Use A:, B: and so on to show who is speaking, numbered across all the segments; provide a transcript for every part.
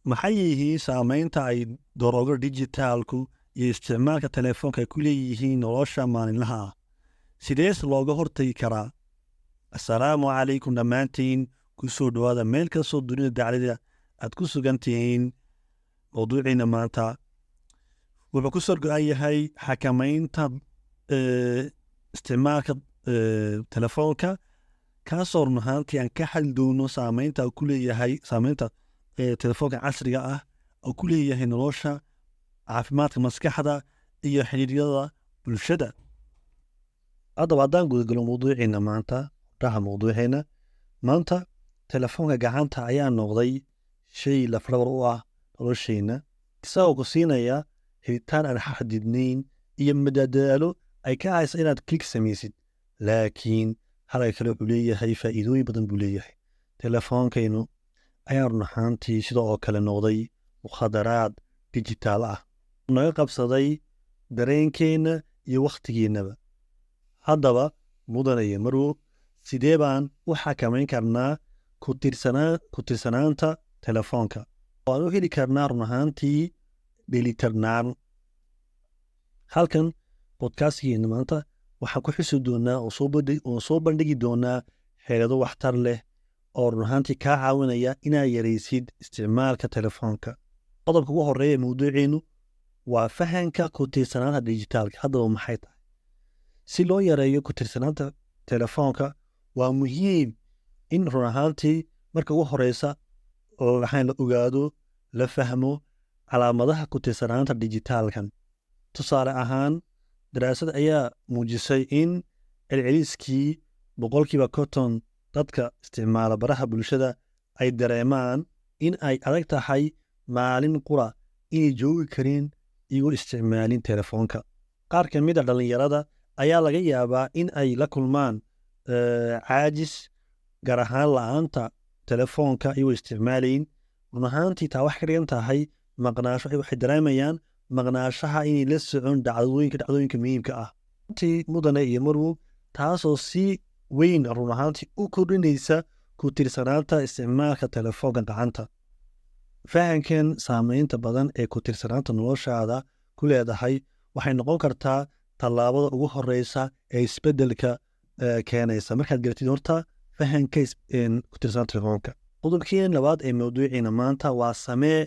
A: Maxay yihiin saameynta ay daroogo dijitaalku iyo isticmaalka telefoonka ay ku leeyihiin nolosha maalinlaha ah? Sidees looga hortagi karaa? Assalaamu calaykum dhammaantiin, ku soo dhowaada meel kastoo dunida daclida aad ku sugan tihiin. Mawduuciina maanta wuxuu ku soo go-an yahay xakamaynta isticmaalka telefoonka, kaasoo run ahaantii aan ka xali doono saameynta uu ku leeyahay, saameynta telefoonka casriga ah oo ku leeyahay nolosha, caafimaadka maskaxda iyo xiriiryada bulshada. Haddaba haddaan gudagalo mawduuciina maanta, dhaha mawduuciina maanta, telefoonka gacanta ayaa noqday shay lafdhabar u ah nolosheenna, isagoo ku siinaya helitaan aan xadidnayn iyo madadaalo ay ka haysa inaad click samaysid. Laakiin halka kale wuxuu leeyahay faa'iidooyin badan buu leeyahay. Telefoonkaynu ayaa run ahaantii sida oo kale noqday mukhadaraad dijitaal ah, naga qabsaday dareenkeenna iyo wakhtigeennaba. Haddaba mudane iyo marwo, sidee baan u xakamayn karnaa ku tiirsanaanta telefoonka? Waan u heli karnaa run ahaantii dheelitirnaan. Halkan podcastgeena maanta waxaan ku xusi doonaa oo soo bandhigi doonaa xeelado waxtar leh oo run ahaantii kaa caawinaya inaad yaraysid isticmaalka telefoonka. Qodobka ugu horeeya ee mawduuceenu waa fahanka ku tiirsanaanta dijitaalka. Haddaba maxay tahay? Si loo yareeyo ku tiirsanaanta telefoonka, waa muhiim in run ahaantii marka ugu horeysa waxaan la ogaado, la fahmo calaamadaha ku tiirsanaanta dijitaalkan. Tusaale ahaan, daraasad ayaa muujisay in celceliskii 50% dadka isticmaala baraha bulshada ay dareemaan in ay adag tahay maalin qura inay joogi karin iyagoo isticmaalin telefoonka. Qaar ka mid a dhallinyarada ayaa laga yaabaa in ay la kulmaan caajis, gaar ahaan la-aanta telefoonka iyagoo isticmaalayn. Run ahaantii taa wax ka dhigan tahay maqnaasho, waxay dareemayaan maqnaashaha inay la socon dhacdooyinka muhiimka ah. Runtii mudane iyo marwo, taasoo si weyn run ahaantii u kordhinaysa ku tiirsanaanta isticmaalka telefoonka gacanta. Fahankan saameynta badan ee ku tiirsanaanta noloshaada ku leedahay waxay noqon kartaa tallaabada ugu horeysa ee isbedelka keenaysa, markaad garatid horta fahanka ku tiirsanaanta telefoonka. Qodobkii labaad ee mawduuciina maanta waa samee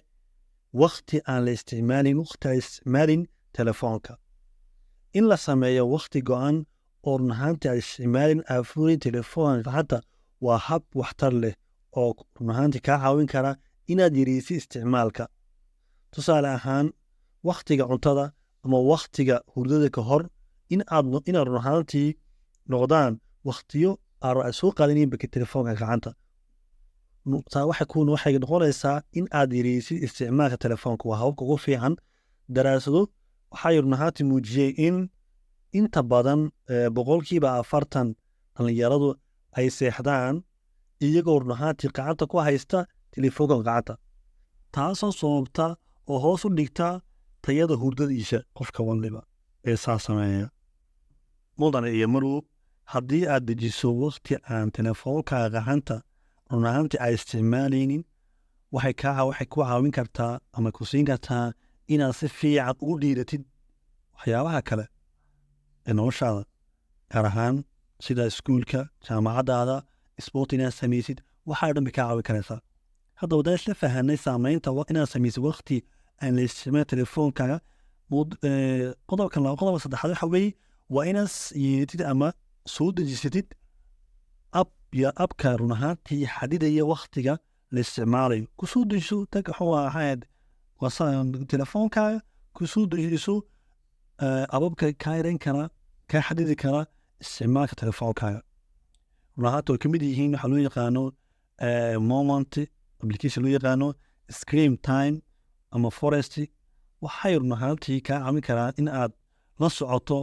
A: wakti aan la isticmaalin, waqti aan isticmaalin telefoonka. In la sameeyo wakti go-an oo run ahaantii aan isticmaalin aafurin telefoonka gacanta waa hab waxtar leh oo run ahaantii kaa caawin kara inaad yareysid isticmaalka. Tusaale ahaan, waktiga cuntada ama waktiga hurdada ka hor inaad run ahaantii noqdaan waktiyo aad soo qaadanin baka telefoonka gacanta. Taa waxay noqonaysaa in aad yareysid isticmaalka telefoonka. Waa hababka ugu fiican. Daraasado waxay run ahaantii muujiyey in inta badan 40% dhallinyaradu ay seexdaan iyagoo run ahaantii gacanta ku haysta telefoonka gacanta, taasoo sababta oo hoos u dhigta tayada hurdadiisa qofka waliba ee saa sameeya. Mudane iyo marwo, haddii aad dejiso waqti aan telefoonka gacanta run ahaantii ay isticmaalaynin, waxay ku caawin kartaa ama ku siin kartaa inaad si fiican ugu dhiiratid waxyaabaha kale ee noloshaada, gaar ahaan sida iskuulka, jaamacadaada, sport inaad samaysid. Waxaa dhan bay kaa caawin karaysaa. Haddaba haddaan isla fahanay saameynta inaad samaysid waqti aan la isticmaalin telefoonkaaga, qodobkan laba, qodobka saddexaad waxa weeye waa inaad yeelatid ama soo dejisatid app iyo appka run ahaantii xadidaya waktiga la isticmaalayo. Kusoo dejiso, tag waxuu ahayd telefoonkaaga, kusoo dejiso appabka kaa yareyn kara, kaa xadidi kara isticmaalka telefoonkaaga. Run ahaantii way kamid yihiin waxaa loo yaqaano Moment, application loo yaqaano Screen Time ama Forest. Waxay run ahaantii kaa caawin karaan in aad la socoto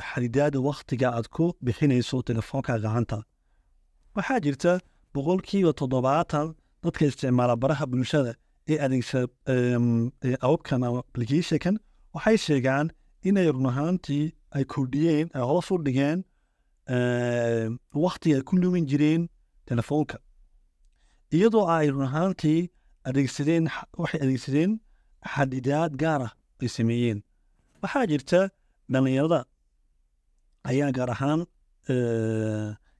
A: xadidaada waktiga aad ku bixinayso telefoonka gacanta. Waxaa jirta 70% dadka isticmaala baraha bulshada ee adeegsada appabkan ama applicationkan waxay sheegaan inay run ahaantii ay kordhiyeen, ay hoos u dhigeen waktiga ay ku lumin jireen telefoonka, iyadoo ay run ahaantii adeegsadeen, waxay adeegsadeen xadidaad gaar ah ay sameeyeen. Waxaa jirta dhalinyarada ayaa gaar ahaan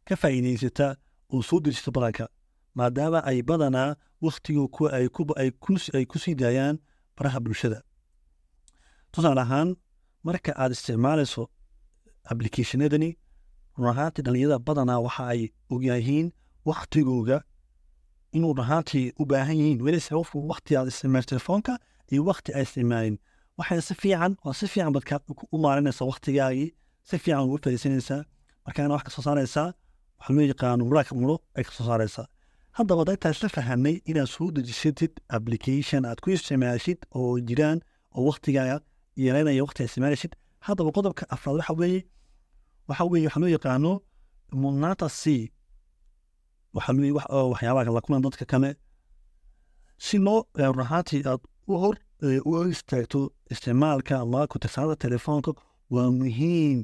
A: ka faa'iidaysata oo soo dejista badanka, maadaama ay badanaa waktiga ku ay ku ay ku ay ku sii daayaan baraha bulshada. Tusaale ahaan, marka aad isticmaalayso applicationadani, run ahaantii dhalinyarada badanaa waxa ay ogyihiin waktigooga inuu run ahaantii u baahan yihiin welise qofku wakti aad isticmaasho telefoonka iyo wakti ay isticmaalin. Waxay si fiican, waa si fiican baad u maalinaysaa waktigaagii, si fiican ugu faa'iidaysanaysaa. Markaana wax ka soo saaraysaa waxa loo yaqaano muraadka muro ay ka soo saaraysaa. Haddaba intaa isla fahanay inaad soo dejisatid application aad ku isticmaashid oo jiraan oo waktigaaga yareynaya waqti aad isticmaalaysid. Haddaba qodobka afraad waxa weeye waxa loo yaqaano mudnaanta c waxa loo waxyaabaha la kulan dadka kale si loo run ahaantii aad u hor istaagto isticmaalka ama ku tirsanaanta telefoonka. Waa muhiim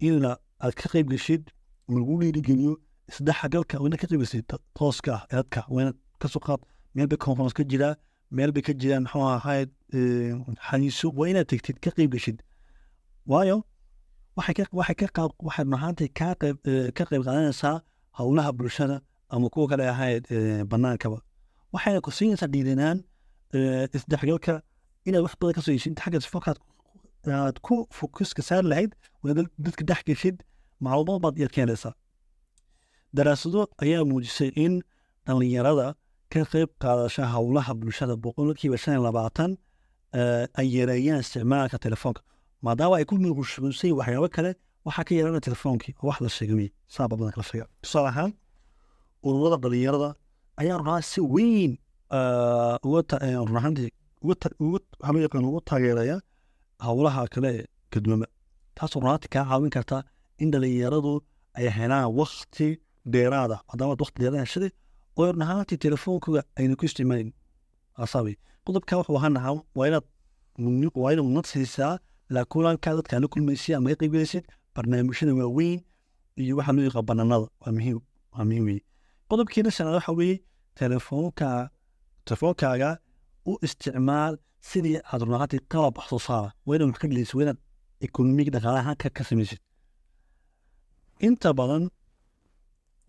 A: in aad ka qayb geshid ama lagu dhiirigeliyo isdhexgalka, waa inaad ka qayb geshid tooska ah ee dadka. Waa inaad kasoo qaad meel bay conference ka jiraa, meel bay ka jiraan, muxuu ahayd, xaniiso, waa inaad tegtid, ka qayb geshid. Waayo waxay run ahaantii ka qayb qaadanaysaa howlaha bulshada ama kuwa kale ahayd banaankaba. Waxayna ku siinaysaa dhiiranaan isdhexgalka inaad wax badan kasoo heshid. Xagga telefoonka aad ku focuska saari lahayd, waa inaad dadka dhex geshid, macluumaad baad yaad keenaysaa. Daraasado ayaa muujisay in dhalinyarada ka qayb qaadasha howlaha bulshada 25% ay yareeyaan isticmaalka telefoonka, maadaama ay ku mashquulsan waxyaabo kale. Waxaa ka yaranaya telefoonkii oo wax la sheegay saaba badan kala sheega. Tusaale ahaan, ururada dhalinyarada ayaa run ahaan si weyn uga run ahaantii uga uga waxaa loo yaqaan ugu taageeraya howlaha kale ee kadwama, taasoo run ahaantii kaa caawin karta in dhalinyaradu ay helaan wakti dheeraada. Maadaama waqti dheeraad heshaday oo run ahaantii telefoonkooga ayna ku isticmaalin asabi. Qodobka wuxuu ahaan lahaa waa inaad mudnad siisaa la kulanka dadka aad la kulmaysid ama ka qaybgalaysid barnaamijyada waaweyn iyo waxa loo yaqaan banaanada. Waa muhiim weye. Qodobkiina shanaad waxa weeye telefoonkaaga u isticmaal sidii aad run ahaantii qalab wax soo saara. Waa inaad wax ka dhalisid, waa inaad economic, dhaqaalaha ka samaysid. Inta badan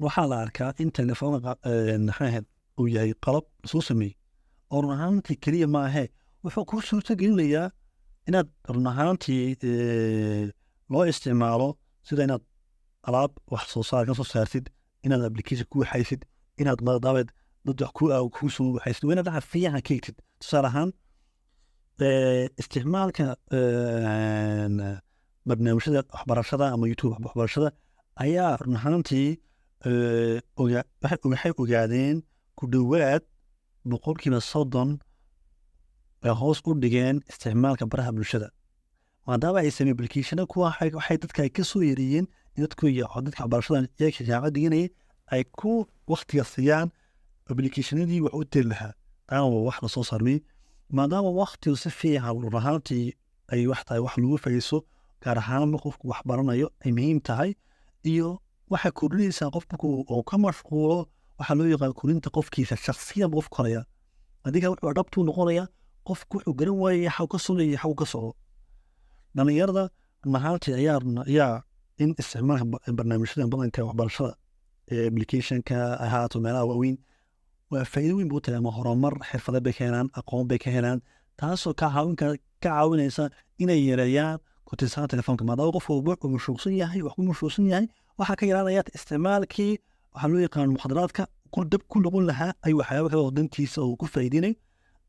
A: waxaa la arkaa in telefoonka maxay ahayd uu yahay qalab soo sameeyey oo run ahaantii keliya ma ahee, wuxuu kuu suurto gelinayaa inaad run ahaantii loo isticmaalo sida inaad alaab wax soo saar ka soo saartid, inaad application ku waxaysid, inaad madaabeed dad wax ku kuu soo waxaysid. Waa inaad dhaca fiican ka egtid. Tusaale ahaan, isticmaalka barnaamijyada waxbarashada ama YouTube waxbarashada ayaa run ahaantii waxay ogaadeen ku dhowaad 30% ay hoos u dhigeen isticmaalka baraha bulshada, maadaama ay sameeyeen applicationo kuwa waxay dadka ay ka soo yareeyeen in dadku iyo dadka waxbarashada iyaga jaamacad dhiganayay ay ku waktiga siiyaan applicationadii wax u tiri lahaa. Taana waa wax lasoo saarmay, maadaama waktigu si fiican run ahaantii ay wax tahay wax lagu faiiso, gaar ahaan marka qofku wax baranayo ay muhiim tahay. Iyo waxay kordhinaysaa qof markuu oo ka mashquulo waxaa loo yaqaan korinta qofkiisa shakhsiyan. Qof koraya adiga wuxuu dhabtuu noqonaya, qofku wuxuu garan waayay xaw ka socdo iyo xaw ka socdo. Dhalinyarada run ahaantii ayaa in isticmaalka barnaamijyada badanka waxbarashada ee applicationka ahaato meelaha waaweyn waa faa'iido weyn buu tahay, ama horumar xirfade bay ka helaan, aqoon bay ka helaan, taasoo ka caawinaysa inay yareeyaan ku tiirsanaan telefoonka. Maadaama qofku uu mashquulsan yahay, wax ku mashquulsan yahay, waxaa ka yaraanaya isticmaalkii waxaa loo yaqaan mukhadaraadka ku dab ku noqon lahaa ay waxyaabo kale oo dantiisa uu ku faa'iidinay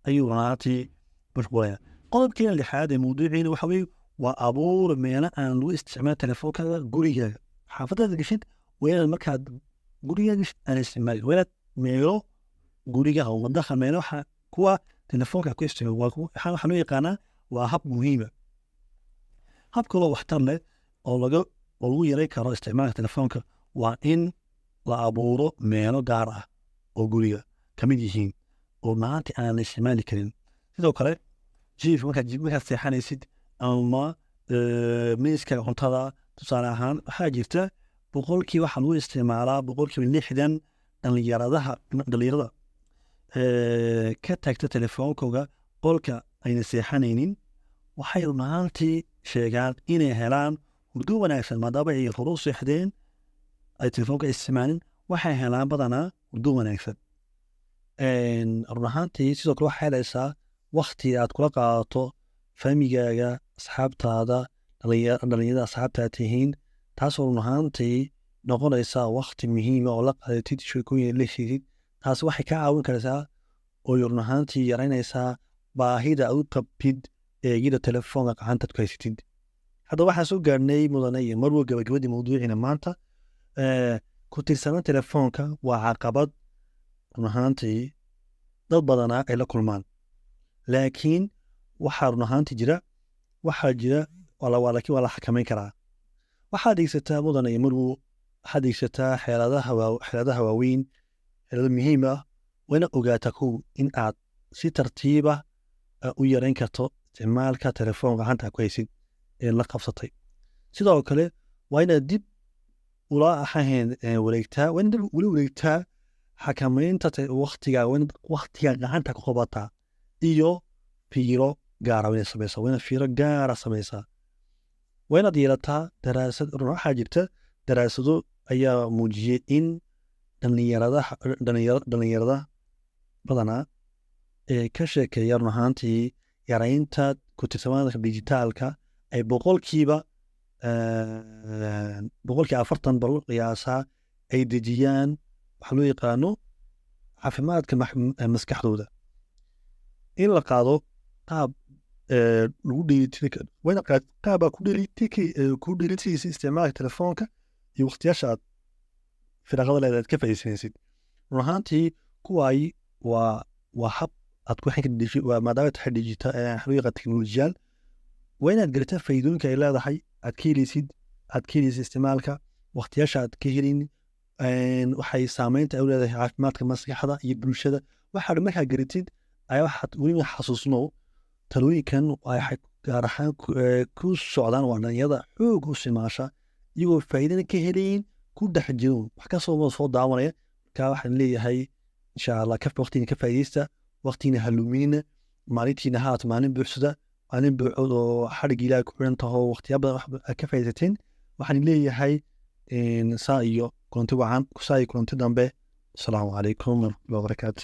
A: ayuu runaatii mashquulaya. Qodobkeena lixaad ee mawduuciina waxa weeye waa abuur meelo aan lagu isticmaal telefoonkaaga gurigaaga. Xaafadaada geshid, waa inaad markaad gurigaaga geshid aan isticmaalin. Waa inaad meelo guriga ama madaxa meelo waxa kuwa telefoonka ku isticmaal waa waxaa loo yaqaanaa waa hab muhiima. Hab kaloo waxtar leh oo lagu yareyn karo isticmaalka telefoonka waa in la abuuro meelo gaar ah oo guriga ka mid yihiin oo maanta aan la isticmaali karin. Sidoo kale jiif, markaad seexanaysid ama miiska cuntada. Tusaale ahaan, waxaa jirta boqolkii waxaa lagu isticmaalaa 60% dhalinyarada. ka tagta telefoonkooga qolka ayna seexanaynin, waxay run ahaantii sheegaan inay helaan hurdo wanaagsan, maadaama ay hore u seexdeen, ay telefoonka isticmaalin, waxay helaan badanaa hurdo wanaagsan. Run ahaantii sidoo kale waxay helaysaa wakti aad kula qaadato family-gaaga, asxaabtaada, dhalinyarada asxaabtaa tihiin, taasoo run ahaantii noqonaysa wakti muhiima oo la qaadatid, sheekooyin la heshidid. Taas waxay kaa caawin karaysaa oo run ahaantii yaraynaysaa baahida aad u qabtid eegida telefoonka gacantaad ku haysatid. Hadda waxaan soo gaarnay, mudane iyo marwo, gabagabadii mawduuciina maanta. Ku tiirsanaan telefoonka waa caqabad run ahaantii dad badanaa ay la kulmaan, laakiin waxaa run ahaantii jira, waxaa jira laakiin waa la xakameyn karaa. Waxaad adeegsataa, mudane iyo marwo, waxaad adeegsataa xeeladaha waaweyn, xeelado muhiim ah. Waa ogaataa kow in aad si tartiiba u yareyn karto isticmaalka telefoonka gacanta ku haysid ee la qabsatay. Sidoo kale waa inaad dib ula ahayn wareegtaa, waa inaad dib ula wareegtaa xakameynta waqtiga, waa inaad waqtiga gacanta ku qabataa iyo fiiro gaara waa inaad sameysaa, waa inaad fiiro gaara sameysaa, waa inaad yeelataa daraasad. Run waxaa jirta daraasado ayaa muujiyey in dhalinyarada badanaa ee ka sheekeeya run ahaantii yaraynta ku tiirsanaanta dijitaalka ay 40% bal qiyaasaa ay dejiyaan waxa loo yaqaano caafimaadka maskaxdooda. In la qaado qaab lagu dheelitiri karo, waa inaad qaad qaab aad ku dheelitiraysa isticmaalka telefoonka iyo waqtiyaasha aad firaaqada leedahay aad ka faa'iidaysanaysid. Run ahaantii kuwaay waa hab aad ku xin waa maadaama tahay digital, waxa loo yaqaan teknolojiyaal, waa inaad garataa faa'iidooyinka ay leedahay, aad ka helaysid isticmaalka, waqtiyaasha aad ka helin, waxay saameynta ay u leedahay caafimaadka maskaxda iyo bulshada. Waxaa dhan markaa garatid ayaa waxaad weliba xasuusno talooyinkan waxay gaar ahaan ku socdaan waa dhalinyarada xoog u isticmaasha, iyagoo faa'iidana ka helayin, ku dhex jirin, wax kasoo soo daawanaya. Marka waxaan leeyahay, insha Allah, ka waqtiina ka faa'iidaysta, waqtiina haluminina, maalintiina haat maalin buuxsada, maalin buuxood oo xadhig Ilaahay ku xiran taho, waqtiya badan wax aad ka faa'iidaysateen. Waxaan leeyahay saa iyo kulanti wacan, saa iyo kulanti dambe. Asalaamu calaykum waraxmatullahi wabarakaatu.